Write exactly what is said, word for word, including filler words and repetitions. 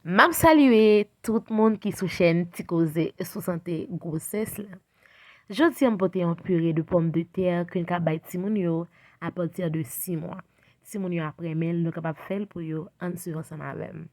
M ap salye tout moun ki sou chèn Ti Koze sou sante gwosès la. Jodi a m pote yon pire de pòmdetè ke n ka bay timoun yo apati de sis mwa. Timoun yo ap renmen l, nou kapab fè l pou yo, ann swiv ansanm avè m.